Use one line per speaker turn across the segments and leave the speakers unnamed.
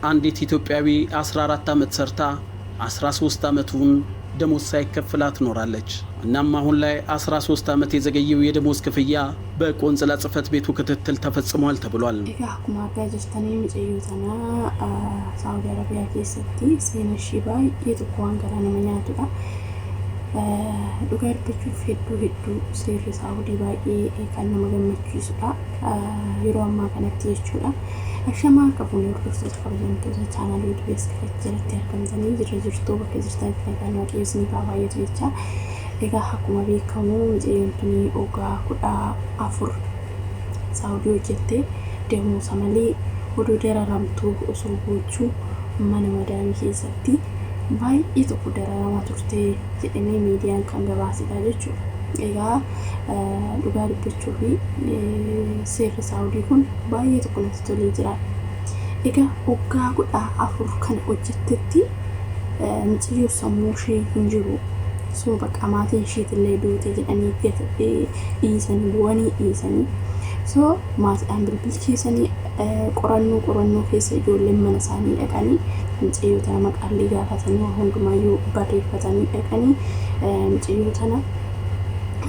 አንዲት ኢትዮጵያዊ 14 ዓመት ሰርታ 13 ዓመቱን ደሞዝ ሳይከፍላት ኖራለች። እናም አሁን ላይ 13 ዓመት የዘገየው የደሞዝ ክፍያ በቆንጽላ ጽሕፈት ቤቱ ክትትል ተፈጽሟል ተብሏል።
Egaa akkuma argaa jirtanii mucayyoo tana Saawudi Arabiyaa keessatti seenaa ishii baay'ee tokko waan garaa nama nyaatudha. Dhugaa dubbachuuf hedduu hedduu seerri Saawudii baay'ee kan nama gammachiisudha. Yeroo ammaa kanatti jechuudha. Ashamaa akka fuunee hordoftoota kabajamtoota chaanaalii YouTube jalatti argamtanii jirra jirtuu bakka jirtanitti nagaan Waaqayyo isiniif haa baay'atu jecha. Egaa akkuma beekamu mucayyoon tuni waggaa 14 Saawudii hojjettee damoosa malee odoo dararamtuu osoo boochuu mana madaamii keessatti baay'ee tokko dararamaa turte jedhamee miidiyaan kan gabaasedha jechuudha. Egaa dhugaa dubbachuu fi seerri Saawudii kun baay'ee tokko natti tolee jira. Egaa waggaa 14 kana hojjettetti mucayyoo sammuu ishee hin jiru. Suma bakka maatiin isheetillee duute jedhanii dhiisanii bu'anii dhiisanii. So maatiidhaan bilbilchiisanii qorannoo qorannoo keessa ijoolleen mana isaanii dhaqanii mucayyoo tana maqaallee gaafatanii waa hundumaayyuu barreeffatanii dhaqanii mucayyoo tana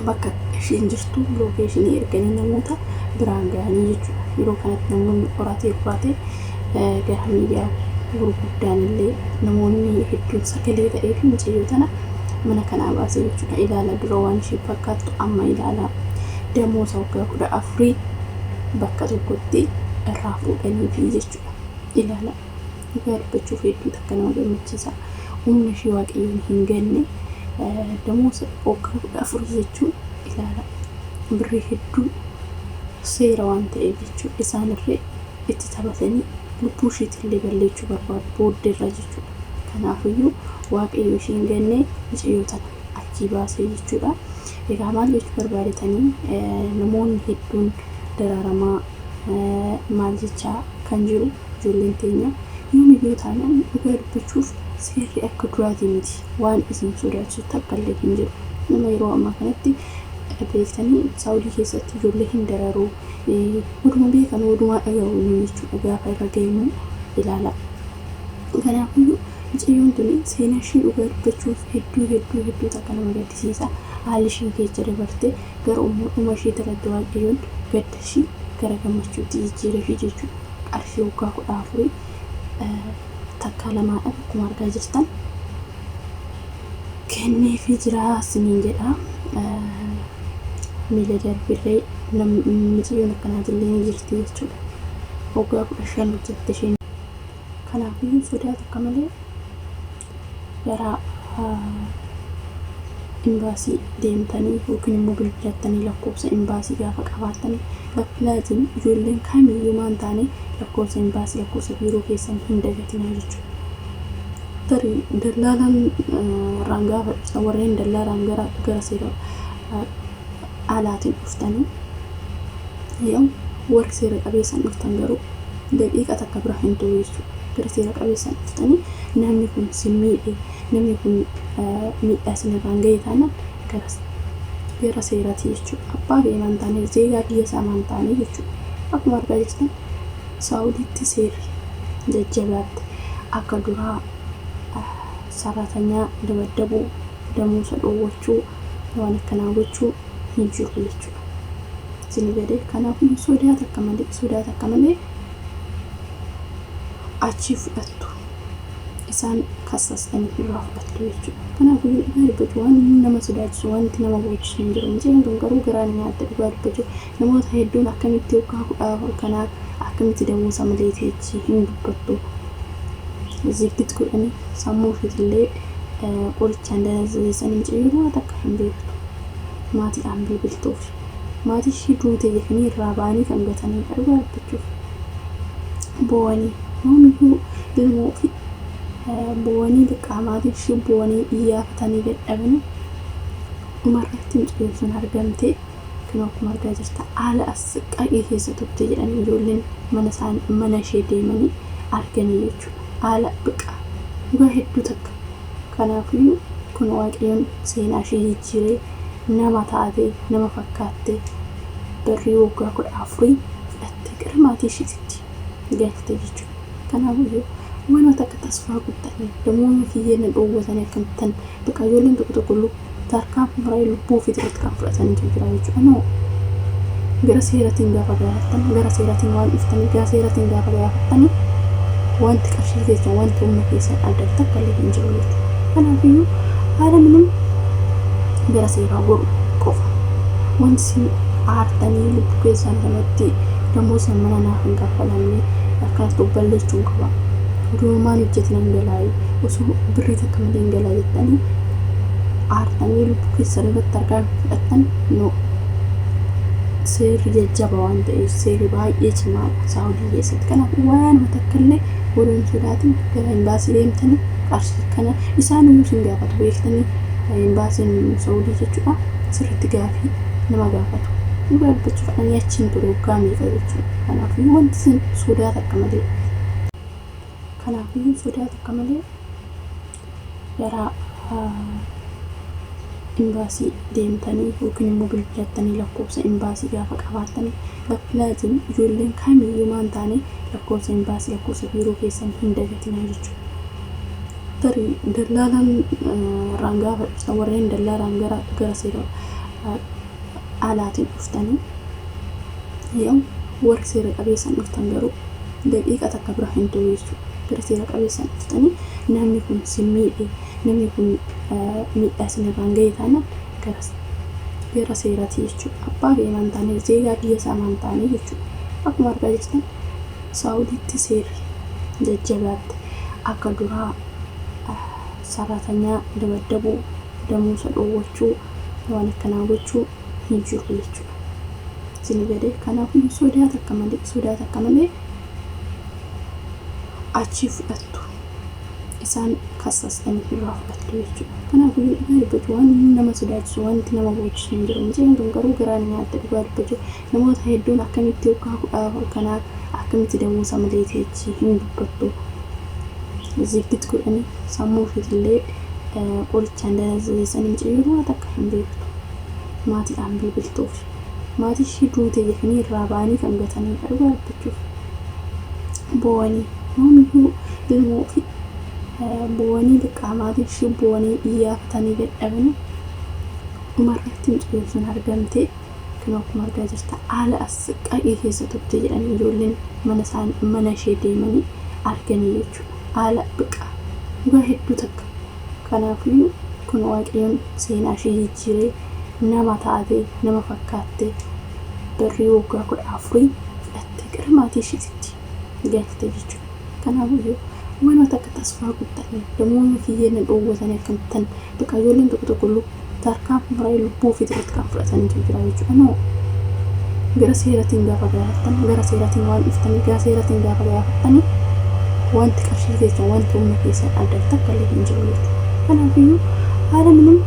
bakka isheen jirtu lookeeshinii erganii namoota biraan gahanii jechuudha. Yeroo kanatti namoonni qoratee qoratee gara miidiyaa gurguddaan illee namoonni hedduun sagalee ta'ee fi mucayyoo tana mana kanaa baasee jechuudha. Ilaala dura waan isheen fakkaattu amma ilaala. Damoosa waggaa 14 bakka tokkotti irraa fuudhanii fi jechuudha. Ilaala dhugaa dubbachuuf hedduu takka nama gammachiisa. Humna ishee Waaqayyoon hin ganne. Damoosa waggaa 14 jechuun ilaala birrii hedduu seera waan ta'eef jechuudha. Isaanirree itti taphatanii lubbuu isheetillee balleechuu barbaadu booddeerra jechuudha. Kanaafiyyuu Waaqayyo ishee hin ganne mucayyoo tana achii baasee jechuudha. Egaa maal jechuu barbaadetanii namoonni hedduun dararamaa maal jechaa kan jiru ijoolleen teenya yoomiyyuu taanaan dhugaa dubbachuuf seerri akka duraatii miti waan isin sodaachisu takka illee hin jiru. Nama yeroo ammaa kanatti beektanii Saawudii keessatti ijoollee hin dararuu oduma beekan odumaa dhaga'u jechuudha gaafa irra ga'e ilaala. Kanaafiyyuu mucayyoon tuni seenaa ishii dhugaa dubbachuuf hedduu hedduu hedduu takka nama gaddisiisa. Haalli ishiin keessa dabarte gara dhuma ishee irratti Waaqayyoon gadda ishii gara gammachuutti jijjiireefi jechuudha. Qarshii waggaa 14 takka lamaadhaan akkuma argaa jirtan kenneefii jira siniin jedha. Miila darbirree mucayyoon akkanaatillee ni jirti jechuudha. Waggaa 15 hojjette isheen. Kanaafiyyuu sodaa takka malee gara imbaasii deemtanii yookiin immoo bilbilattanii lakkoofsa imbaasii gaafa qabaattan laatiin ijoolleen kamiyyuu maan taane lakkoofsa imbaasii lakkoofsa biiroo keessan hin dagatinaa jechuudha. Tarii dallaalaan irraan gaafa dhuftan warreen dallaalaan gara seera alaatiin dhuftanii yoo warri seera qabeessan dhuftan garuu daqiiqa takka bira hin turu jechuudha. Gara seera qabeessan dhuftanii namni kun si miidhe namni kun miidhaa isinirraan ga'e taanaan gara seeraati jechuudha. Abbaa fe'ee maan taane zeegaa biyya isaa maan taane jechuudha. Akkuma argaa jirtan Saawudiitti seerri jajjabaatte akka duraa saraatanyaa dabaddabuu damoosa dhoowwachuu waan akkanaa gochuu hin jiru jechuudha. Isin galee kanaafuu sodaa takka malee sodaa takka malee achii fudhattu isaan kassastanii irraa fudhattu jechuudha. Kanaafuu dhugaa dubbachuu waan nama sodaachisu wanti nama boochisu hin jiru. Mucayyoon tun garuu garaan nyaatte dhugaa dubbachuu namoota hedduun akkamitti waggaa 14 kanaa akkamitti damoosa malee teechi hin dubbattu. Zigit godhanii sammuu isheetillee qorichaan dalazeessanii mucayyoon waan takka hin beektu. Maatiidhaan bilbiltuuf. Maatii ishii duute jedhanii irraa ba'anii kan gatanii dhugaa dubbachuuf. Boo'anii yoomiyyuu ilmoo ofii boo'anii bakka maatiin ishii boo'anii iyyaafatanii dadhabanii dhumarratti mucayyoon sun argamtee kan akkuma argaa jirta haala asqaqii keessa turte jedhanii ijoolleen mana isaan mana ishee deemanii arganii jechuudha. Haala bakka dhugaa hedduu takka. Kanaafiyyuu kun Waaqayyoon seenaa ishee jijjiiree nama taate nama fakkaatte birrii waggaa 14 fudhattee gara maatii isheetitti galte jechuudha. Kanaafiyyuu waan takka tasfaa guddanii namoonni kiyyeen na dhoowwatanii akkamittan bakka ijoolleen tokko tokko tarkaanfii maraa lubbuu ofii irratti kan fudhatanii jira jechuudha. No, gara seeratiin gaafa gaafattan, gara seeratiin waan dhuftanii, gara seeratiin gaafa gaafattanii wanti qarshii keessan, wanti humna keessan adda takka illee hin jiru jechuudha. Kanaafiyyuu haala minum gara seeraa goru qofa. Wanti isin aartanii lubbuu keessan kanatti damoosa mana naaf hin kaffalamne akkanatti of balleessuun qaba. Oduu maal hojjetan hin galaayi, osoo birrii takka malee hin galaa jettanii aartanii lubbuu keessan irratti tarkaanfii fudhattan, no, seerri jajjaba waan ta'eef, seerri baay'ee cimaadha Saawudii keessatti. Kanaaf waan takka illee odoo hin sodaatin gara imbaasii deemtanii qarshii kana isaan iyyuu isin gaafatu beektanii, imbaasiin Saawudii jechuudha, sirriitti gaafii nama gaafatu. Dhugaa dubbachuuf ani achiin ture waggaa meeqa jechuudha. Kanaaf wanti isin sodaa takka malee, kanaaf sodaa takka malee gara imbaasii deemtanii yookiin immoo bilbilattanii lakkoofsa imbaasii gaafa qabaattanii, laazim ijoolleen kamiyyuu maan taane lakkoofsa imbaasii, lakkoofsa biiroo keessan hin dagatinaa jechuudha. Tarii dallaalaan irraan gaafa dhuftan, warreen dallaalaan gara seera alaatiin dhuftanii yoo, warri seera qabeessan dhuftan garuu daqiiqa takka bira hin turu jechuudha. Gara seera qabeessan dhuftanii namni kun si miidhe, namni kun miidhaa isinirraan ga'e taanaan gara seeraati jechuudha. Abbaa fe'ee maan taane, zeegaa biyya isaa maan taane jechuudha. Akkuma argaa jirtan Saawudiitti seerri jajjabaatti akka duraa saraatanyaa dabaddabuu, damuusa dhoowwachuu, waan akkanaa gochuu hin jiru jechuudha. Isin galee? Kanaafuu sodaa takka malee, sodaa takka malee achii fudhattu, isaan kassastanii irraa fudhattu jechuudha. Kanaafuu dhugaa dubbachuu waan nama sodaachisu, wanti nama boochisu hin jiru. Mucayyoo tun garuu garaan nyaatte. Dhugaa dubbachuu namoota hedduun akkamitti waggaa 14 kanaa akkamitti damoosa malee teechi hin dubbattu, ziggit godhanii sammuu ofiitillee qorichaan dalazeessanii, mucayyoo waan takka hin beektu. Maatiidhaan bilbiltuuf maatii ishii duute jedhanii irraa ba'anii kan gatanidha. Dhugaa dubbachuuf boo'anii yoomiyyuu ilmoo ofii boo'anii bakka maatii ishii boo'anii iyyaafatanii dadhabanii dhumarratti mucayyoon sun argamtee kan akkuma argaa jirta haala asqaqii keessa turte jedhanii ijoolleen mana isaan mana ishee deemanii arganii jechuudha. Haala bakka dhugaa hedduu takka. Kanaafiyyuu kun Waaqayyoon seenaa ishee jijjiiree nama taate, nama fakkaatte, birrii waggaa 14 fudhattee gara maatii isheetitti galte jechuudha. Kanaafiyyuu waan takka tasfaa guddanii namoonni kiyyeen na dhoowwatanii akkamittan bakka ijoolleen tokko tokko tarkaanfii maraa lubbuu ofii irratti kan fudhatanii jira jechuudha. No, gara seeratiin gaafa gaafattan, gara seeratiin waan dhuftanii, gara seeratiin gaafa gaafattanii wanti qarshii keessan, wanti humna keessan adda takka illee hin jiru jechuudha. Kanaafiyyuu haala minum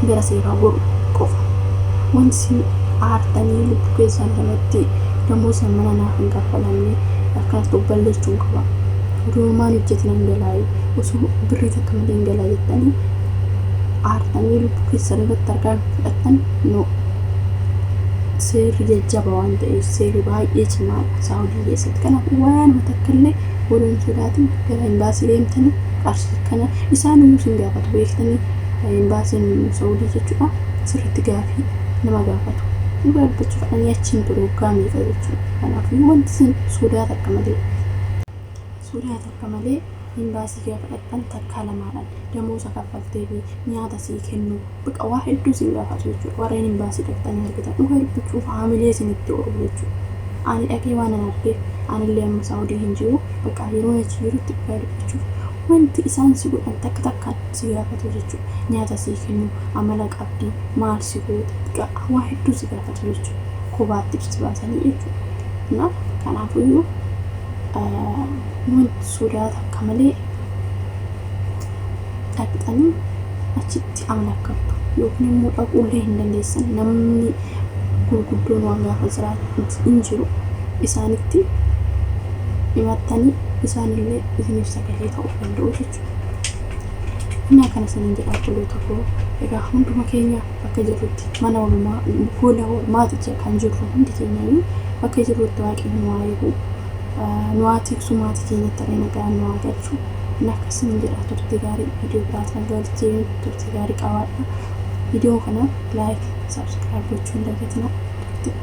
gara seeraa goru qofa. Wanti isin aartanii lubbuu keessan kanatti damoosa mana naaf hin kaffalamne akkanatti of balleessuun qaba. Oduu maal hojjetan hin galaayi, osoo birrii takka malee hin galaa jettanii aartanii lubbuu keessan irratti tarkaanfii fudhattan, no, seerri jajjaba waan ta'eef, seerri baay'ee cimaadha Saawudii keessatti. Kanaaf waan takka illee odoo hin sodaatin gara imbaasii deemtanii qarshii kana isaan iyyuu isin gaafatu beektanii, imbaasiin Saawudii jechuudha, sirriitti gaafii nama gaafatu. Dhugaa dubbachuuf ani achiin ture waggaa meeqa jechuudha. Kanaaf wanti isin sodaa takka malee, sodaa takka malee imbaasii gaafa dhaqxan takkaa lamaadhaan damoosa kaffaltee fi nyaata sii kennu, bakka waa hedduu isin gaafatu jechuudha. Warreen imbaasii dhaqxanii argitan dhugaa dubbachuuf haamilee isinitti oolu jechuudha. Ani dhaqee waan an argeef, anillee amma Saawudii hin jiru, bakka yeroo achi jirutti dhugaa dubbachuuf wanti isaan si godhan takka takkaan si gaafatu jechuudha. Nyaata sii kennu, amala qabdii, maal si goota, waa hedduu si gaafatu jechuudha. Kophaatti ibsi baasanii jechuudha. Kanaafiyyuu wanti sodaa takka malee dhaqxanii achitti amala qabdu yookiin immoo dhaquullee hin dandeessan, namni gurguddoon waan gaafa jiraatu hin jiru, isaanitti himattanii isaanillee isiniif sagalee ta'uu danda'u jechuudha. Innaa kana isiniin jedha obboloota koo. Egaa hunduma keenya bakka jirrutti, mana oolmaa, gola oolmaati kan jirru, hundi keenya iyyuu bakka jirrutti Waaqayyoon waa eegu. Nu haa tiksu, maatii keenyatti illee nagaan nu haa galchu. Inni akkasiin jedha. Turtii gaarii, viidiyoo biraatiin hanga walitti deebinutti turtii gaarii qabaadha. Viidiyoo kana like, subscribe gochuu hin dagatinaa. Turtii.